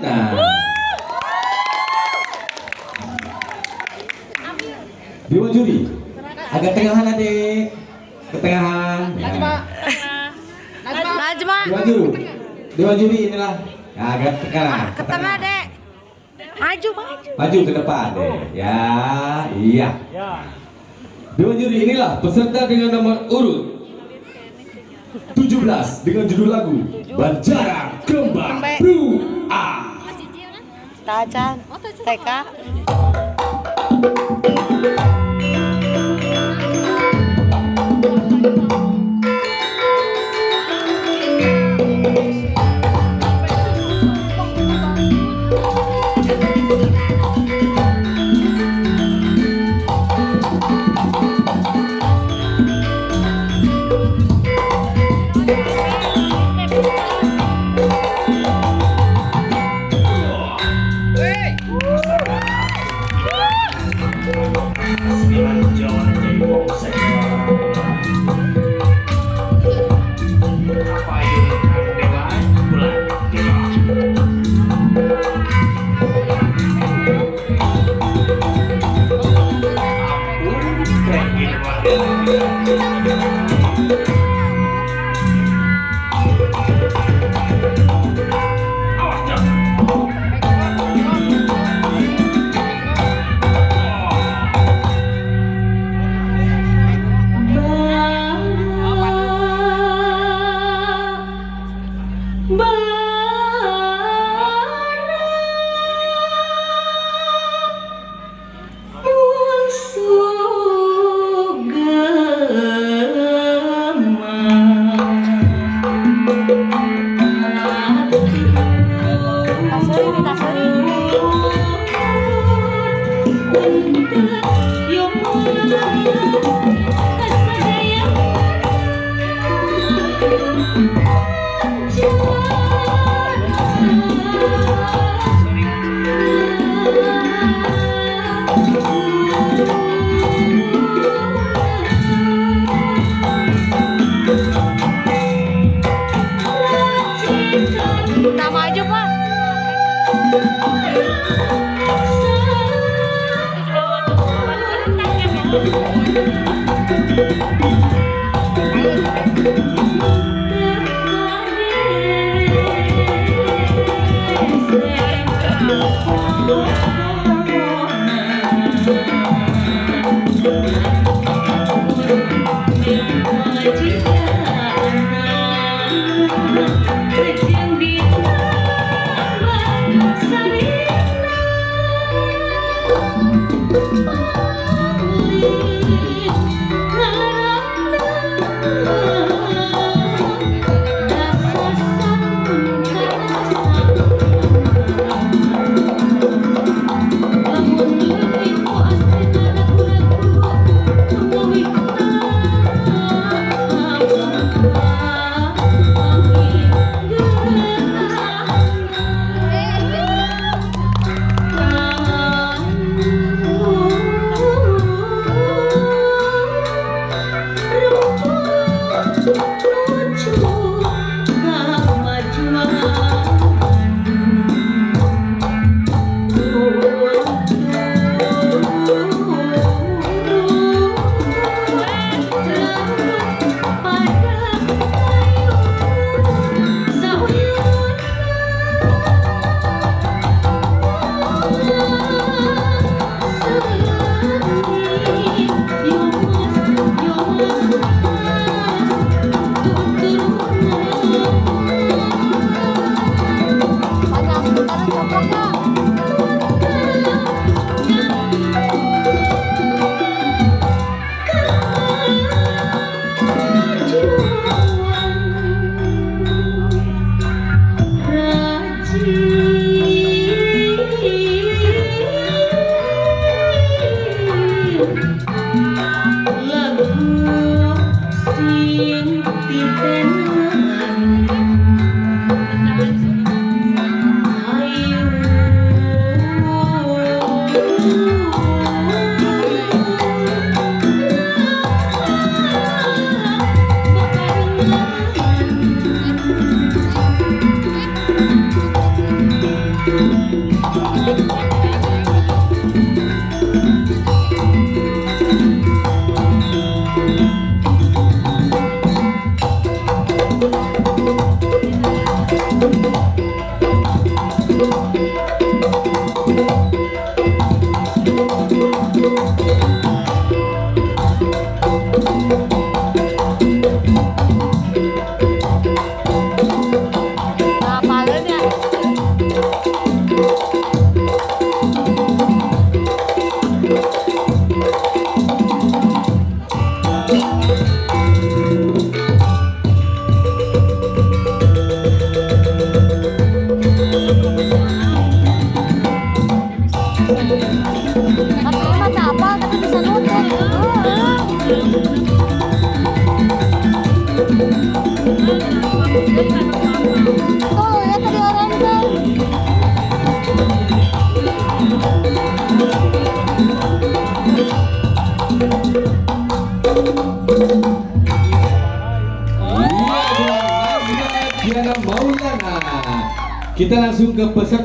Nah, Dewan juri, agak tengahan adik, ke tengahan. Ya. Najma. Dewan juri inilah, ya, agak ke kanan. Ke tengah, Dek. Maju, maju. Maju ke depan deh. Ya, iya. Dewan juri inilah peserta dengan nomor urut 17 dengan judul lagu Banjaran Kembang Blue A. Tacan. TK. Nah, maju, Pak. Ngapalin ya? Tapi mah tak apa, tapi bisa nutut. Tuh, ya tadi orang tuh. Iya, Diana Maulana. Kita langsung ke peserta